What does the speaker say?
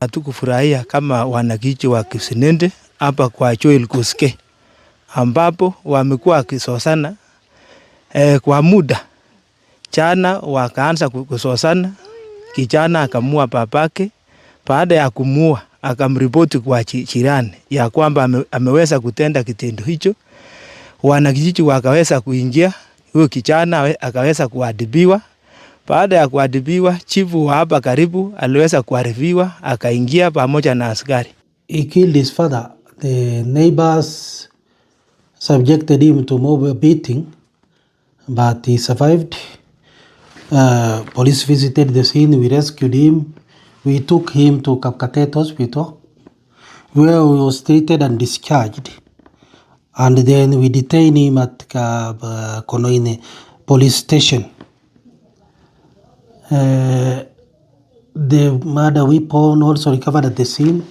Hatukufurahia kama wanakijiji wa Kipsenene hapa kwa Joel Koskei ambapo wamekuwa wakisosana kwa muda. Jana wakaanza kusosana, kijana akamua babake. Baada ya kumua akamripoti kwa jirani ya kwamba ameweza kutenda kitendo hicho. Wanakijiji wakaweza kuingia, huyo kijana akaweza kuadhibiwa. Baada ya kuadhibiwa, chifu wa hapa karibu aliweza kuarifiwa, akaingia pamoja na askari. He killed his father. The neighbors subjected him to more beating, but he survived. Police visited the scene. We rescued him. We took him to Kapkatet Hospital, where he was treated and discharged. And then we detained him at Konoine police station. The murder weapon also recovered at the scene.